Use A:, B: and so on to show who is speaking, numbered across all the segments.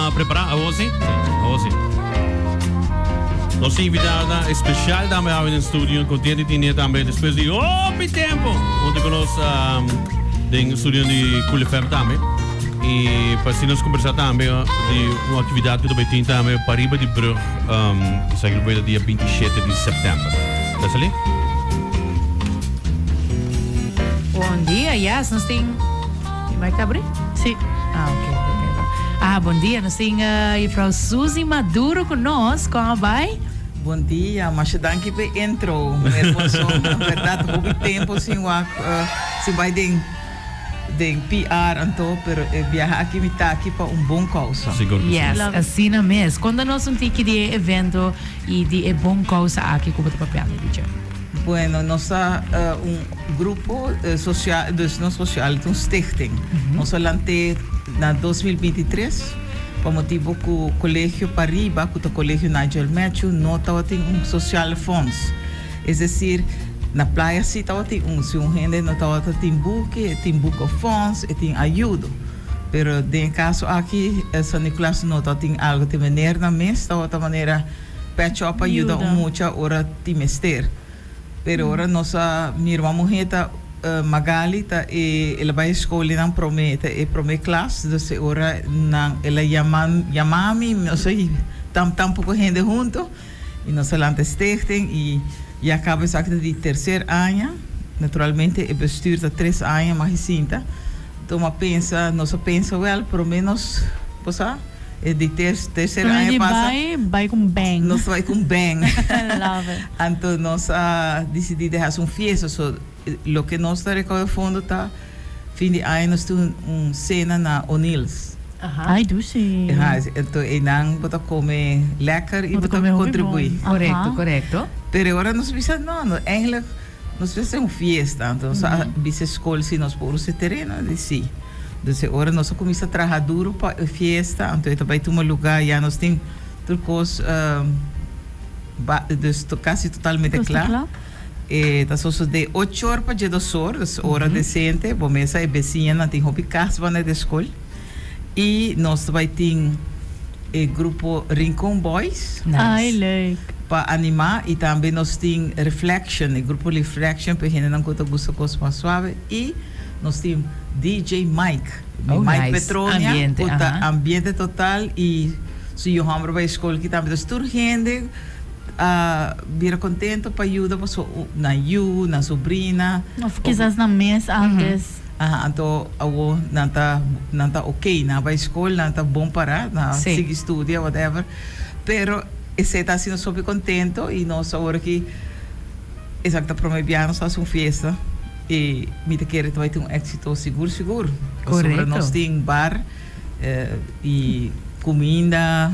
A: ta prepara awor si? Si, awor si. Nos invitada especial tambe awe den studio, contento di tine tambe despues di hopi tempo hunto cu nos um, den studio di Cool FM tambe. Y pa asina nos conversa tambe di un actividad cu ta bay tin tambe pariba di brug, um, esaki lo bay ta dia 27 di september. Leslie?
B: Bon dia, yes, nos tin. Mi mic abri?
C: Sí.
B: Ah, ok, ok, ok. Ah, bon dia, nos tin uh, juffrouw Suzy Maduro cu nos. Con a bai?
D: Bon dia, masha danki p'e intro. Hermoso. Berdad, hopi tempo sin wak, uh, sin bai den den PR anto, pero e biaha aki mi ta aki pa un bon causa.
A: Sigur cu sí.
B: Yes, asina mes. Conta nos un tiki di e evento y di e bon causa aki cu bo ta papiando di dje.
D: Bueno, nos ta uh, un grupo social, dus no social, ta un stichting. Nos a lant'é na 2023 pa motibo ku Colegio Pariba, ku ta Colegio Nigel Matthew, no tabatin un sociale fonds. Es decir, na Playa sí tabatin un, si un hende no tabata tin buki, e tin boekenfonds, e tin ayudo. Pero den e caso aki, San Nicolas no tabatin algo te menernan mes tabata manera patch up pa yuda un mucha ora tin mester. Pero ora nos a mira un muhé ta Magali ta e el a bai e skol nan promé ta e promé klas dus e ora nan el a yama yama mi nos a tan tan poko hende hunto i nos a lanta e stichting i ya kaba esaki ta di terser aña naturalmente e bestuur ta tres aña mas e sinta tuma pensa nos a pensa wèl promé nos bo sa. E di tercer
C: Prome
D: aña
C: di
D: pasa.
C: bai, bai cu un bang.
D: Nos bai cu un bang.
C: Love it.
D: Anto nos a dicidi di haci un fiesta. So, loke nos ta recauda fondo ta fin di aña nos tin un cena na O'Neill's.
C: Ay, dushi.
D: Aha, anto eynan bo ta come lekker y
C: Bo
D: bo
C: ta
D: ta
C: come hopi
D: contribui.
C: bon.
B: Correcto, correcto.
D: Pero e ora nos bisa, no, no, eigenlijk nos bisa un fiesta. Anto nos a bisa e school si nos por usa e tereno, di si. Dus e ora nos a kuminsá traha duru pa e fiesta, anto e ta bai tuma lugá, ya nos tin tur kos dus kasi totalmente kla. E ta sosodé ocho or pa djedos or, dus ora desente, bo mesa e besiñanan tin hopi kas banda di skol. I nos ta bai tin e grupo Rincon Boys.
C: Ay, leuk.
D: Pa animá i tambe nos tin Reflection, e grupo Reflection pa e hendenan ku ta gusta kos mas suave i. Nos tin DJ Mike,
B: Oh,
D: Mike
B: nice.
D: Petronia,
B: Ambiente,
D: ku ta
B: aha.
D: ambiente total i su yu hòmber bai skol ki tambe. Dus tur hende a bira kontento pa yuda paso nan yu, nan sobrina.
C: Of kisas nan mes antes.
D: Aha, anto awo nan ta nan ta ok, nan a bai skol, nan ta bon pará, nan a
B: Sí.
D: sigui studia, whatever. Pero esei ta hasi nos hopi kontento i nos awor aki Esaki ta prome bia nos hasi un fiesta y mi ta kere ta bai tin un exito sigur sigur. Pasobra nos tin bar y cuminda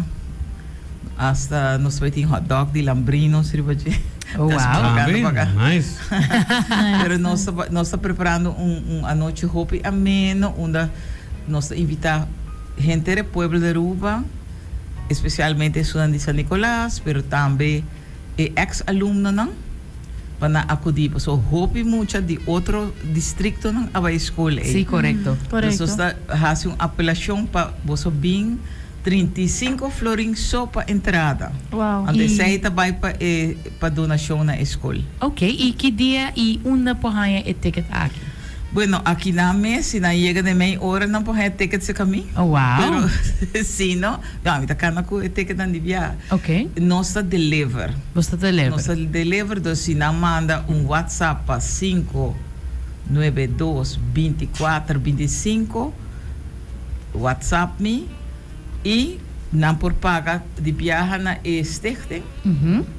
D: hasta nos ta bai tin hot dog di Lambrinos riba dje.
B: Oh wow.
A: Nice.
D: Pero nos ta nos ta preparando un un anochi hopi ameno unda nos ta invita henter e pueblo di Aruba especialmente esunnan di San Nicolas pero tambe E ex alumnonan pa nan acudi pasobra hopi mucha di otro districtonan a bay school ey.
B: Sí, corecto.
D: Dus nos ta haci un apelacion pa boso bin 35 florin so pa entrada.
C: Wow.
D: Anto esey ta bay pa e pa donacion na e school.
B: Ok, y ki dia y unda por haña e ticket aki?
D: Bueno, aki nan mes, si nan yega den mei ora nan por haña ticket cerca mi.
B: Oh, wow.
D: Pero si no, no, mi ta cana cu e ticketnan di bia.
B: Ok.
D: Nos ta deliver.
B: Bos ta deliver.
D: Nos ta deliver, dus si nan manda un WhatsApp pa sinku nuebe dos bintikuater bintisinko, WhatsApp mi y nan por paga di biaha na e stichting,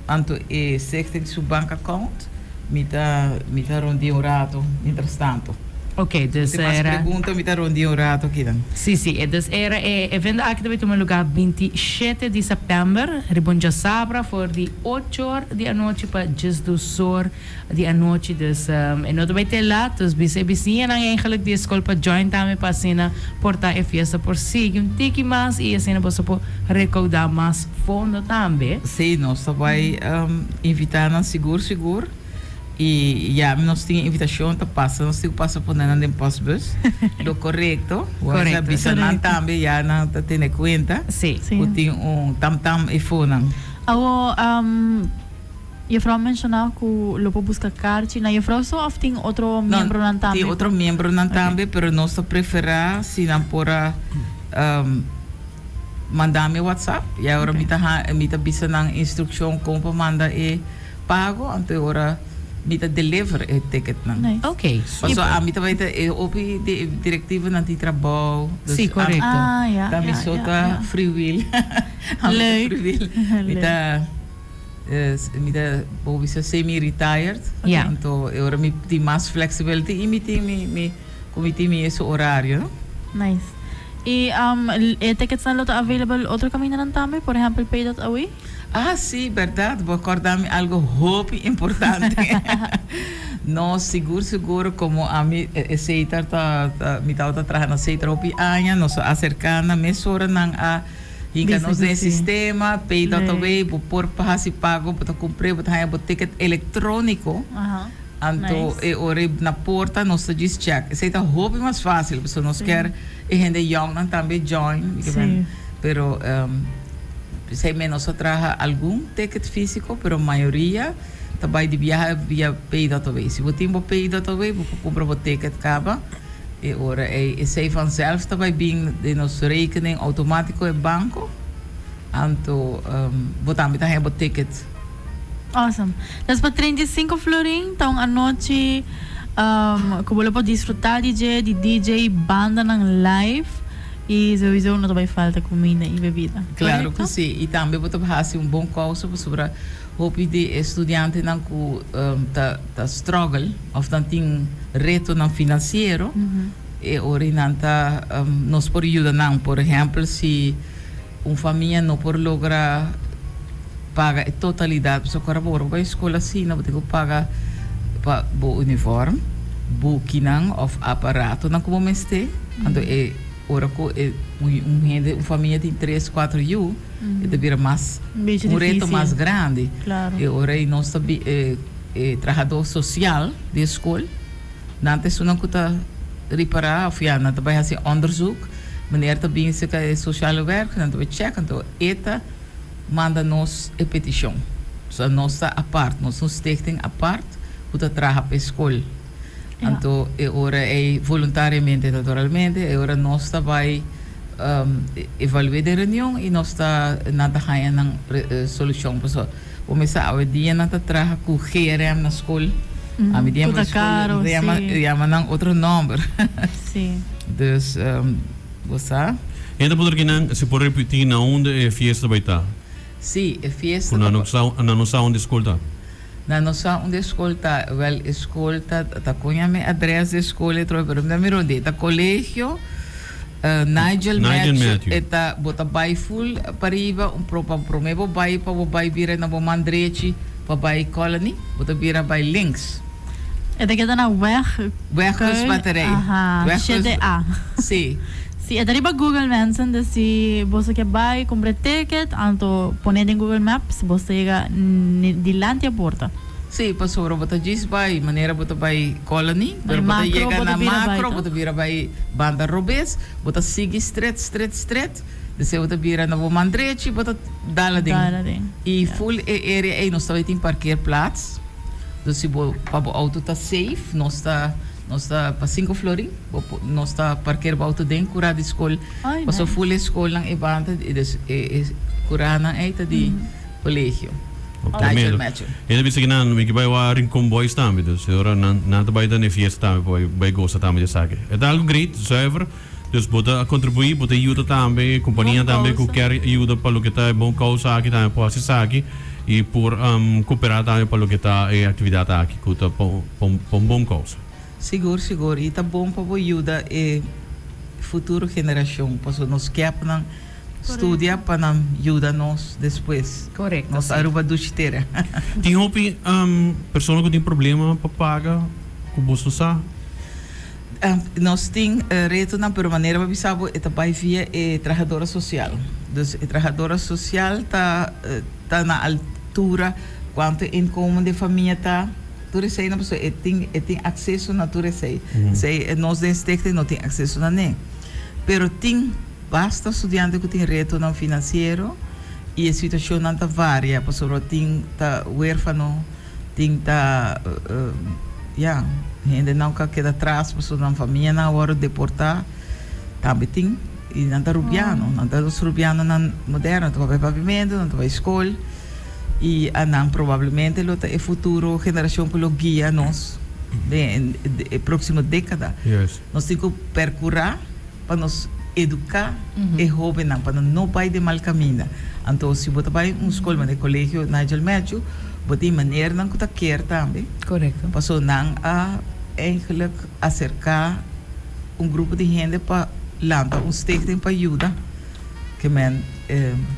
D: anto e stichting su bank account. Mi ta mi ta rondí un rato mientras tanto.
B: Ok, dus
D: Si mas
B: era.
D: pregunta mi ta rondí un rato akinan.
B: Sí, sí, e dus era e evento aki ta bay tuma lugar 27 di september riba un djasabra for di ocho or di anochi pa diesdos or di anochi. Dus e no ta bay te lat, dus bisa e bisiñanan eigenlijk di e skol pa join tambe pa asina por ta e fiesta por sigui un tiki mas y asina boso por recauda mas fondo tambe.
D: Sí, nos ta bay. Invitá nan sigur sigur. Y ya nos tin invitacion ta pasa, nos tin cu pasa pone nan den postbus. Lo corecto.
B: Corecto.
D: Bisa nan tambe ya nan ta tene cuenta.
B: Si.
C: Si.
D: Cu tin un tam tam efonan.
C: Awo, um, juffrouw a menciona cu lo por busca carchi na juffrouw so of tin otro
D: No,
C: miembronan tambe?
D: Tin otro miembronan tambe, pero nos ta prefera si nan por a um, manda mi WhatsApp. Y ahora mi ta ha, mi ta bisa nan instruccion con pa manda e pago, anto e ora mi ta deliver e ticketnan.
C: Nice.
B: Ok.
D: Paso ami ta bai ta e hopi di directivonan tin trabou. Dus
B: Sí, correcto.
C: Ah, ja,
D: Ta mi
C: ja,
D: so
C: ja,
D: ta
C: ja.
D: free will. Ami ta
C: Leuk.
D: free will. Mi
C: Leuk.
D: ta eh, mi ta bo bisa semi retired.
B: Ja.
D: Anto e ora mi tin mas flexibility y mi tin mi mi cu mi tin mi esun horario, no?
C: Nice. Y um, e ticketsnan lo ta available otro camindanan tambe? Por ehempel pay.away?
D: Ah, sí, berdad. Bo a corda mi algo hopi importante. No, sigur, sigur, como ami e Setar ta, ta, mi tabata traha na Setar hopi aña, nos a acerca na mesora nan a hinca
C: Bisa
D: nos
C: cu
D: den e
C: sí.
D: sistema, pay.away,
C: Leuk.
D: bo por pa haci pago, bo ta cumpre, bo ta haña bo ticket electronico.
C: Aha.
D: Anto
C: Nice.
D: e ora ei na porta nos ta djis check. Esei ta hopi mas fácil, pasobra nos
C: Sí.
D: kier e hende yòngnan tambe join. Mi ke
C: Sí.
D: men, pero esei men nos a traha algun ticket físiko, pero mayoria ta bai di biaha via pay.away. Si bo tin bo pay.away, bo por kumpra bo ticket kaba. E ora ei esei vanzelf ta bai bin den nos rekening outomátiko e banko. Anto bo tambe ta haña bo ticket.
C: Awesome. Dus pa 35 florin ta un anochi um, ku bo lo por disfruta di dje, di DJ, bandanan live y sowieso no ta bai falta cuminda y bebida.
D: Claro
C: Correcto?
D: ku si. Y tambe bo ta hasi un bon kousa pasobra hopi di e studiantenan ku um, ta ta struggle of nan tin retonan finansiero, e ora ei nan ta um, nos por yuda nan. Por ehempel si Un famia no por logra paga e totalidat pasobra ora bo ora bo bai skol asina bo tin ku paga pa bo uniform, bukinan òf aparatonan ku bo mester. Anto e ora ku e un hende un famia tin tres kuater yu e ta bira mas un reto mas grandi. E ora ei nos ta e e trahadó sosial di e skol Nan ta esunnan ku ta ripará òf ya nan ta bai hasi onderzoek. Meneer ta bin serka e sociale werk, nan ta bai chèk, anto e ta manda nos e petishon. So nos ta apart, nos ta un stichting apart ku ta traha pa e skol. Anto e ora ei voluntariamente naturalmente, e ora nos ta bai evalué den reunion i nos ta nan ta haña nan solushon. Pasobra Bo mester awe dia nan ta traha ku GRM na skol. Ami dia
C: Ku ta
D: skol
C: karo,
D: yama,
C: sí.
D: yama nan otro nomber.
C: Sí.
D: Dus bo sa.
A: Hende por kinan si por repeti na unda e fiesta bai ta?
D: Sí, e fiesta
A: Ku nan
D: ta
A: no sa, nan no sa unda e skol ta.
D: Nan no sa unda e skol ta. Wel e skol ta, ta koña mi adres di e skol e trobe, pero mi ta mira unda e ta. Colegio Nigel
A: Nigel
D: Matthew.
A: Matthew.
D: E ta, bo ta bai full pariba, un pro, pa prome bo bai pa bo bai bira na bo man drechi pa bai Colony, bo ta bira bai links.
C: E ta keda na Weg
D: Weg
C: Kuil,
D: Kustbatterij.
C: aha,
D: Weg
C: shete
D: Kust-
C: A.
D: Sí.
C: Sí, e ta riba Google mensen, dus si boso ke bai kumpra e ticket, anto pone den Google Maps, boso ta yega dilanti e porta.
D: Sí, pasobra bo ta djis bai manera bo ta bai Colony,
C: Bai
D: pero bo ta
C: Macro,
D: yega
C: bo ta
D: na
C: bira bai,
D: Macro, bo
C: toch?
D: ta bira bai banda robes, bo ta sigui stret, stret, stret, despues bo ta bira na bo man drechi, bo ta dal aden.
C: Dal aden,
D: I
C: ja.
D: full e area ei nos ta bai tin parkeerplaats, dus si bo pa bo auto ta safe, nos ta nos ta pa cinco florin, bo por nos ta parkeer bo auto den cura di skol,
C: Ay,
D: pasobra
C: nice.
D: full e skolnan e banda, dus e e curanan ei ta di colegio.
A: Tremendo.
D: Nigel Matthew.
A: Hende bisa ki nan mi ki bai wak Rincon Boys tambe, dus e ora nan nan ta bai ta na e fiesta tambe pa bai bai gosa tambe di esaki. E ta algo great, zuiver, dus bo ta contribui, bo ta yuda tambe, compania
C: Bon
A: tambe cu
C: causa.
A: kier yuda pa loke ta e bon causa aki tambe por haci esaki y por coopera tambe pa loke ta e actividad aki cu ta pa un pa un bon causa.
D: Sigur, sigur. Y ta bon pa bo yuda e futuro generacion, pasobra nos kier pa nan Studia pa nan yuda nos despues.
B: Korekto,
D: Nos
B: si.
D: Aruba dushi tera.
A: Tin hopi persona ku tin problema pa paga ku boso sa?
D: Nos tin retonan pero manera bo bisa bo e ta bai via e trahadora sosial. Dus e trahadora sosial ta ta na altura kuantu inkomen di e famia ta. Tur eseinan pasobra e tin e tin akseso na tur esei. Esei nos den stichting no tin akseso na ne. Pero tin basta studiante ku tin retonan finansiero i e situashonnan ta varia pasobra tin ta huerfano, tin ta ya hendenan ku a keda atras pasobra nan famianan a wòrdu deportá tambe tin i nan ta rubiano, nan ta los rubianonan moderno, nan ta papia papiamentu, nan ta bai skol. I anan probablemente lo ta e futuro generashon ku lo guia nos den e próksimo dékada. Nos tin ku perkurá pa nos eduká e hóbennan pa nan no bai den mal kaminda. Anto si bo ta bai un skol manera e Kolegio Nigel Matthew, bo tin manernan ku ta kier tambe. Pasobra nan a eigenlijk aserká un grupo di hende pa lanta un stichting pa yuda. Ke men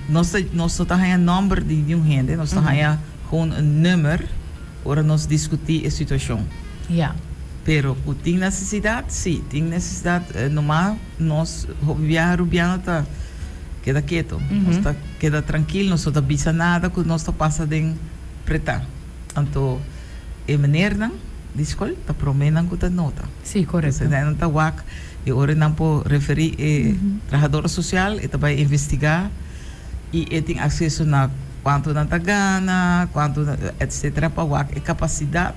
D: nos ta nos no ta haña nòmber di niun hende, nos ta haña gewoon un nummer ora nos diskutí e situashon.
B: Ja.
D: Pero ku tin nesesidat, sí, tin nesesidat. Numa nos hopi biaha Rubiano ta keda keto. Nos ta keda trankil, nos no ta bisa nada ku nos ta pasa den pretá. Anto e menernan di skol ta proménan ku ta nota.
B: Sí, korekto.
D: Nan ta wak. E ora nan por referí e trahador sosial, e ta bai investigá i e tin akseso na kuantu nan ta gana, kuantu etsetera pa wak e kapasidat.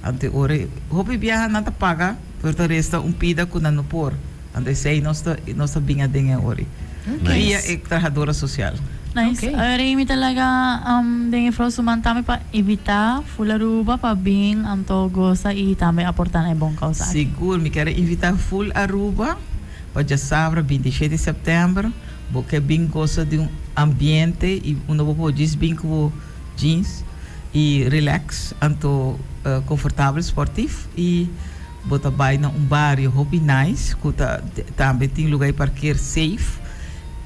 D: Anto e ora hopi biaha nan ta paga pero ta resta un pida ku nan no por. Anto esei nos ta nos ta bin aden e ora via e trahadora sosial.
C: Nice. Awor mi ta laga den e vrouw su man tambe pa invita full Aruba pa bin anto goza y tambe aporta na e bon causa aki.
D: Sigur, mi kier a invita full Aruba pa djasabra 27 di september. Bo ke bin goza di un ambiente y unda bo por djis bin cu bo jeans y relax anto confortabel sportief y bo ta bay na un bario hopi nice cu ta tambe tin lugar di parkeer safe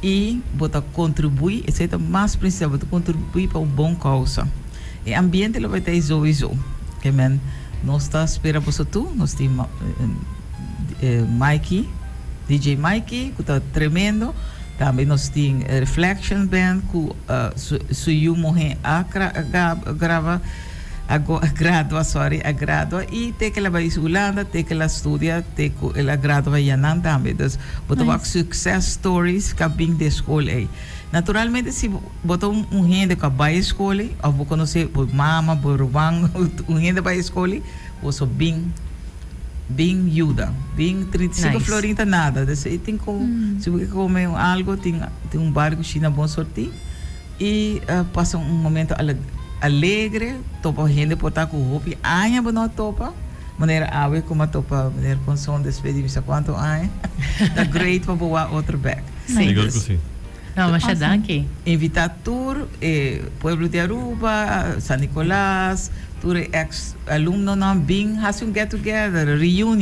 D: y bo ta contribui, esey ta mas principal, bo ta contribui pa un bon causa. E ambiente lo bay ta ey sowiso. Ke men nos ta spera boso tur, nos tin Mikey, DJ Mikey cu ta tremendo, tambe nos tin Reflection Band cu su yu muhe a graba. A gradua, sorry, a gradua y te ke el a bai Hulanda, te ke el a studia, te ku el a gradua yanan tambe. Dus bo ta wak success stories ka bin di e skol ei. Naturalmente si bo ta un hende ku a bai e skol ei, òf bo konosé bo mama, bo ruman, un hende bai e skol ei, bo so bin bin yuda. Bin 35 florin ta nada. Dus ei tin ku, si bo ke kome un algu, tin un bar kushina bon sortí. I pasa un momento alegre, topa hende por ta ku hopi aña bo no a topa, manera awe ku mi a topa meneer Ponson despues di mi sa kuantu aña. Ta great pa bo wak otro bek.
A: Sigur ku si.
B: No, masha danki.
D: Invita tur e pueblo di Aruba, San Nicolas, tur e ex alumnonan bin hasi un get together, reunion.